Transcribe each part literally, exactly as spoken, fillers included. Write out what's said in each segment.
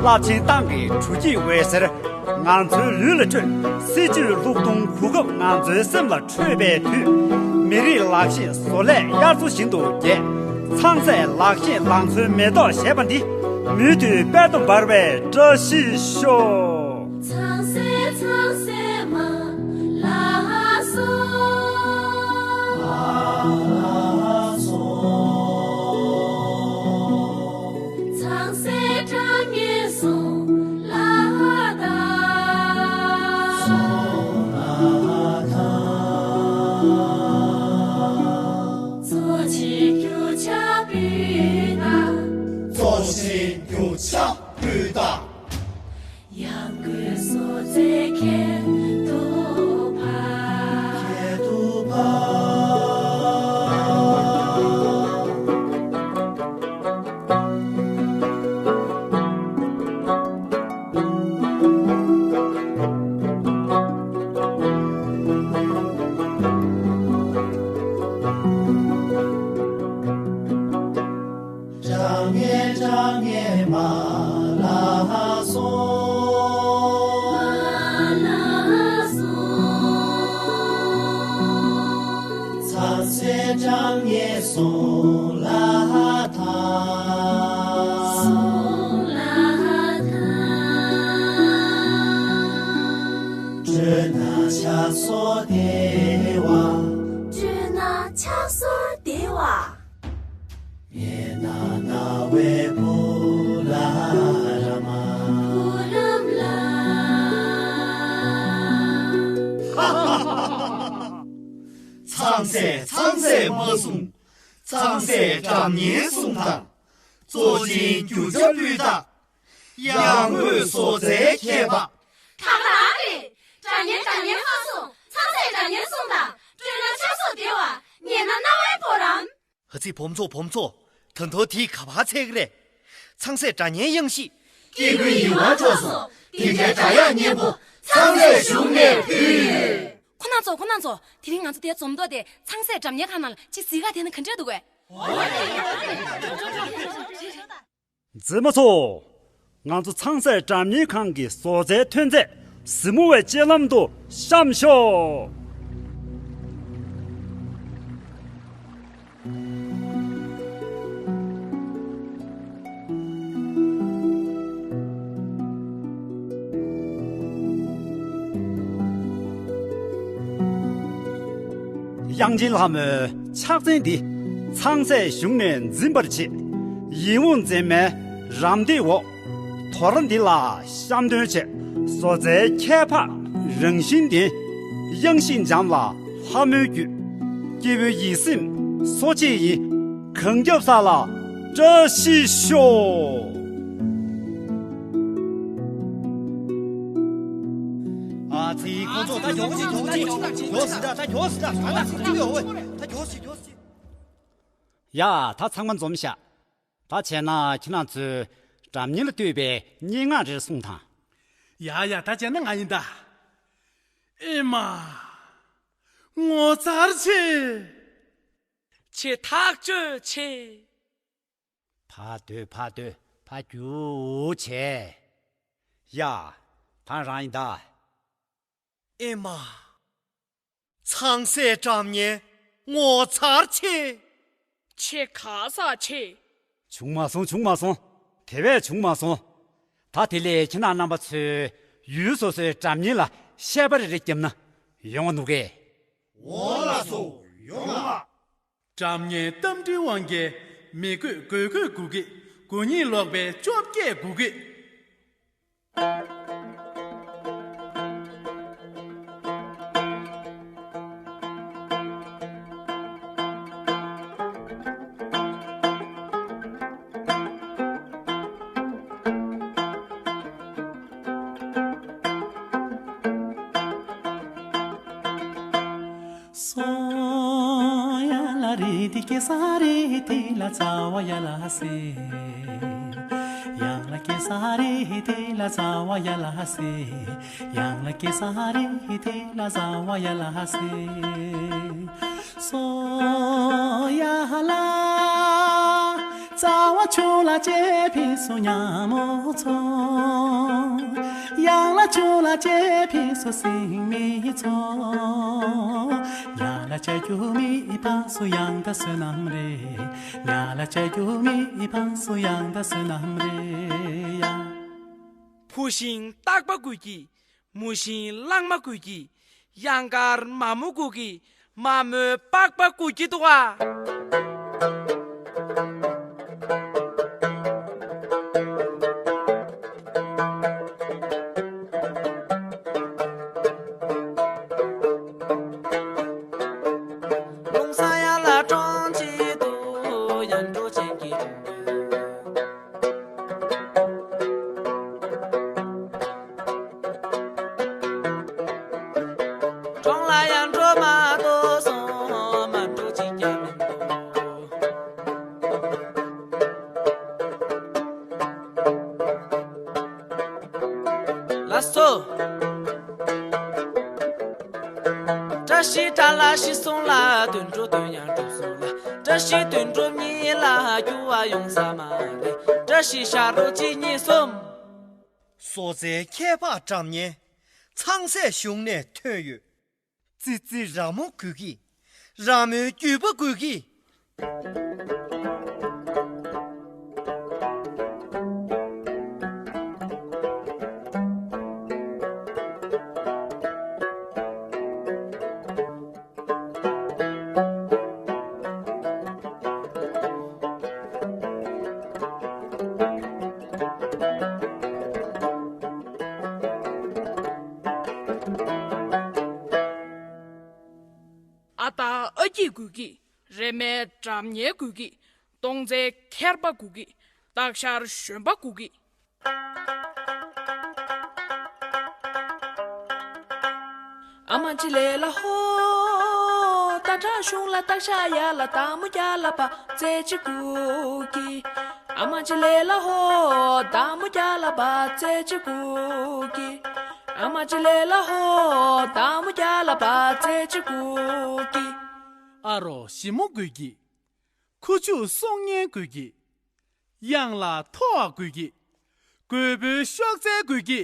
རླབས་ཆེན་ཏང་གི་དྲོ་སྐྱིད་འོད་ཟེར་ང་ཚོའི་ལུས་ལ་འཕྲོས། སྲིད་ཇུས་ལྷུག་གཏོང་གོ་སྐབས་ང་ཚོའི་སེམས་ལ་འཕྲོས་པའི་དུས། མི་རིགས་ལག་ཤེས་བཟོ་ལས་དབྱར་མཚོ་བཞིན་དུ་རྒྱས། ཚང་སའི་ལག་ཤེས་ལང་ཚོའི་མེ་ཏོག་བཞད་པ་འདི། མུ་མཐུད་དཔལ་དུ་འབར་བའི་བཀྲ་ཤིས་ཤོག་ཚང་སའི་ཚང་སའི་མ་ལ་སོ། ཚང་སའི་སྒྲ་སྙན་སོང་ལ་ད། སོང་ལ་ད། གཙོ་ཆེ་རྒྱུ་ཆ་སྤུས་དག་གཙོ་ཆེ་རྒྱུ་ཆ་སྤུས་དག་ཡང་སྒོས་སོ་ཚེ་ཁྱད་དུ་འཕགས། ཁྱད་དུ་འཕགས། སྒྲ་སྙན་སྒྲ་སྙན་མ་ལ་སོང་། མ་ལ་སོང་། ཚང་སའི་སྒྲ་སྙན་སོང་ལ་ད། སོང་ལ་ད། སྤྲོ་ན་ཕྱག་སོར་བདེ་བ། སྤྲོ་ན་ཕྱག་སོར་བདེ་བ། ཉན་ན་རྣ་བའི་བུ་ལ་ར་མ། བུ་ལམ་ལ། ཚང་སའི་ཚང་སའི་མ་གསུང་། ཚང་སའི་སྒྲ་སྙན་གསུང་དང་། གཙོ་ཆེན་རྒྱུ་ཆ་སྤུས་དག་ཡང་སྒོས་བཟོ་རྩལ་ཁྱད་འཕགས། ད་ག་རང་རེད། སྒྲ་སྙན་སྒྲ་སྙན་མ་གསུང་། ཚང་སའི་སྒྲ་སྙན་གསུང་དང་། སྤྲོ་ན་ཕྱག་སོར་བདེ་བ། ཉན་ན་རྣ་བའི་བུ་རམ། ཨ་ཙི་བུམ་ཚོགས་བུམ་ཚོགས། ད་དུང་དེ་ག་པར་འཚོལ་གི་རེད། ཚང་སའི་སྒྲ་སྙན་དབྱངས་ཤིག་སྐྱེ་དགུའི་ཡིད་དབང་འཕྲོག་སོང་། དེ་འདྲའི་སྒྲ་དབྱངས་སྙན་པོ་ཚང་སའི་གཞུང་ནས་ཕུལ་ཡོད། ཁོ་རང་ཚོ་ཁོ་རང་ཚོ། དེ་རིང་ང་ཚོ་དེར་འཛོམས་མདོག་དེ་ཚང་སའི་སྒྲ་སྙན་ཁང་ནང་ལ་ཅིག་གཟིགས་ག་དེ་ནི་ག་འདྲ་འདུག་གས། མཛེས་མ་ཚོ། ང་ཚོ་ཚང་སའི་སྒྲ་སྙན་ཁང་གི་བཟོ་རྩལ་ཐོན་རྫས་གཟིགས་མོ་བའི་སྤྱན་ལམ་དུ་བཤམས་ཤོག་དབྱངས་ཅན་ལྷ་མོའི་ཕྱག་མཚན་འདི་ཚང་སའི་གཞུང་ནས་འཛིན་པར་བྱེད། ཡིད་འོང་མཛེས་མའི་རམ་འདེགས་འོག་དོ་ར་འདི་ལ་བཤམས་སྟོན་བྱེད། བཟོ་རྩལ་ཁྱད་འཕགས་རང་བཞིན་ལྡན། དབྱངས་ཤིང་འཇམ་ལ་ལྷ་མོའི་རྒྱུད། སྐྱེ་བོའི་ཡིད་སེམས་གསོ་བྱེད་ཡིན། གངས་རྒྱབ་ས་ལ་བཀྲ་ཤིས་ཤོག་ཨ་ཙི། ཁོང་ཚོ་ད་མགྱོགས་ཤིག་མགྱོགས་ཤིག་མགྱོགས་ཤིག་ད་ད་མགྱོགས་ཤིག་ད་ད་ད་ཅིག་ཡོད་འོ། ད་མགྱོགས་ཤིག་མགྱོགས་ཤིག་ཡ། ད་ཚང་མ་འཛོམས་ཤག་ད་བྱས་ན་ཁྱེད་རང་ཚོས་སྒྲ་སྙན་ལ་ལྟོས་པའི་སྙན་ངག་རེ་གསུངས་དང་། ཡ་ཡ། ད་བྱས་ན་ང་ཡིན་ད། ཨེ་མ། ངོ་མཚར་ཆེ། ཆེ། ཐག་ཆོད་ཆེ། ཕར་སྡོད་ཕར་སྡོད། ཕར་རྒྱུགས་བྱས། ཡ། ད་རང་ཡིན་ད། ཨེ་མ། ཚང་སའི་སྒྲ་སྙན་ངོ་མཚར་ཆེ། ཆེ། ག་ས་ཆེ། བྱུང་མ་སོང་། བྱུང་མ་སོང་། དེ་བས་བྱུང་མ་སོང་། ད་དེ་ལས་ཁྱེད་རང་རྣམ་པ་ཚོས་ཡུལ་སོ་སོའི་སྒྲ་སྙན་ལ་ཤད་པ་རེ་རེ་བརྒྱབ་ན་ཡོང་བ་འདུག་གས། འོང་ལགས་སོ། ཡོང་ང་། སྒྲ་སྙན་རྟ་མགྲིན་དབང་རྒྱལ། མི་རྒོད་དགོས་དགོས་དགུ་བརྒྱད། དགུ་ཉིས་ལོག་པའི་བཅོ་བརྒྱད་དགུ་བརྒྱད། སོ་ཡ་ལ་རེ་དེ་ཀེ་ས་རེ་དེ་ལ་ཙ་བ་ཡ་ལ་སེ། ཡང་ལ་ཀེ་ས་རེ་དེ་ལ་ཙ་བ་ཡ་ལ་སེ། ཡང་ལ་ཀེ་ས་རེ་དེ་ལ་ཙ་བ་ཡ་ལ་སེ། སོ་ཡ་ལ། རྩ་བ་ཆུ་ལ་སྐྱེས་ཕྱིན་སུ་ཉ་མོ་ཚོ། གཡང་ལ་ཆུ་ལ་སྐྱེས་ཕྱིན་སུ་སྲིན་མི་ཚོ། ཉ་ལ་བྱ་རྒྱུ་མེད་པ་སུ་གཡང་དང་བསོད་ནམས་རེད། ཉ་ལ་བྱ་རྒྱུ་མེད་པ་སུ་གཡང་དང་བསོད་ནམས་རེད་ཡ། ཕུ་ཤིང་སྟག་པ་དགོས་ཀྱི། མུ་ཤིང་གླང་མ་དགོས་ཀྱི། གཡང་དཀར་མ་མོ་དགོས་ཀྱི། མ་མོའི་པགས་པ་དགོས་ཀྱི་འདུག་ཨ། ལུང་ས་ཡ་ལ་གྲོང་ཁྱེར་དུ་ཡང་འགྲོ་ཆེན་གྱི་གྲོང་ཁྱེར། གྲོང་ལ་ཡང་འགྲོ་མ་གཏོགས་སོང་མ་འགྲོ་ཅིག་ཀྱང་མི་འདུག་ལགས་སོ། བཀྲ་ཤིས་དགྲ་ལ་ཤི་སོང་ལ། དུད་འགྲོ་དོན་ཡང་གྲུབ་སོང་ལ། བཀྲ་ཤིས་དུད་འགྲོ་གཉིས་ལ་འགྱུར་བ་ཡོང་ས་མ་རེད། བཀྲ་ཤིས་ཤ་རོགས་གཅིག་གཉིས་གསུམ། བཟོ་རྩལ་ཁྱད་འཕགས་འགྲམ་ཉེ། ཚང་སྲས་གཞུང་ནས་ཐོན་ཡོད། ཙི་ཙི་ར་མོ་དགོས་ཀྱི། ར་མོའི་རྒྱུད་པ་དགོས་ཀྱི། ཨ་སྟག་ཨ་སྐྱིད་དགོས་ཀྱི། རེ་མའི་འགྲམ་ཉེ་དགོས་ཀྱི། སྟོང་རྩའི་ཁྱེར་པ་དགོས་ཀྱི། སྟག་ཤར་གཞོན་པ་དགོས་ཀྱི། ཨ་མ་ཅི་ལེ་ལ་ཧོ། སྟག་བྲག་གཞུང་ལ་སྟག་ཤར་ཡ་ལ་སྟག་མོ་རྒྱ་ལ་བ་རྩེ་གཅིག་དགོས་ཀྱི། ཨ་མ་ཅི་ལེ་ལ་ཧོ། སྟག་མོ་རྒྱ་ལ་བ་རྩེ་གཅིག་དགོས་ཀྱི། ཨ་མ་ཅི་ལེ་ལ་ཧོ། སྟག་མོ་རྒྱ་ལ་བ་རྩེ་གཅིག་དགོས་ཀྱི། ཨ་རོགས་ཞིབ་མོ་དགོས་ཀྱི། ཁུ་བྱུག་སྲོག་ཉེན་དགོས་ཀྱི། གཡང་ལ་ཐོ་བ་དགོས་ཀྱི། རྒོད་པོའི་གཤོག་རྩལ་དགོས་ཀྱི།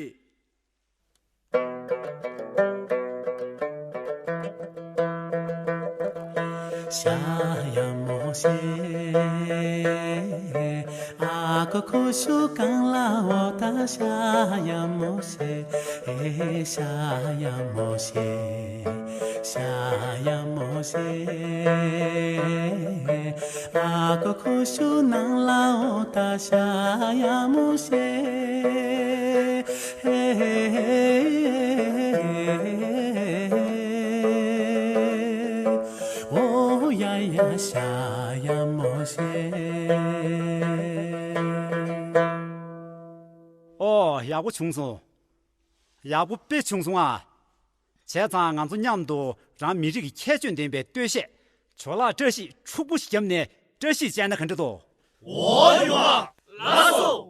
ཤ་ཡ་མོ་ཤེ། ཨ་ཁུ་ཁུ་ཤུ་གང་ལ་འོ་ད་ཤ་ཡ་མོ་ཤེ། ཨེ་ཤ་ཡ་མོ་ཤེ། ཤ་ཡ་མོ་ཤེ། ཨ་ཁུ་ཁུ་ཤུ་ནང་ལ་འོ་ད་ཤ་ཡ་མོ་ཤེ། འོ་ཡ་ཡ་ཤ་ཡ་མོ་ཤེ། ཨོ་ཡག་པོ་བྱུང་སོང་། ཡག་པོ་དཔེ་བྱུང་སོང་ཨ། བྱས་ཙང་ང་ཚོ་མཉམ་དུ་རང་མི་རིགས་ཀྱི་ཁྱད་ཆོས་ལྡན་པའི་སྟོད་གཞས་ཇོ་ལགས་བཀྲ་ཤིས་ཕྱུག་པོ་ཞིག་བརྒྱབ་ནས་བཀྲ་ཤིས་བཅས་ན་ག་འདྲ་འདུག་འོ་ཡོང་ཨ། ལགས་སོ།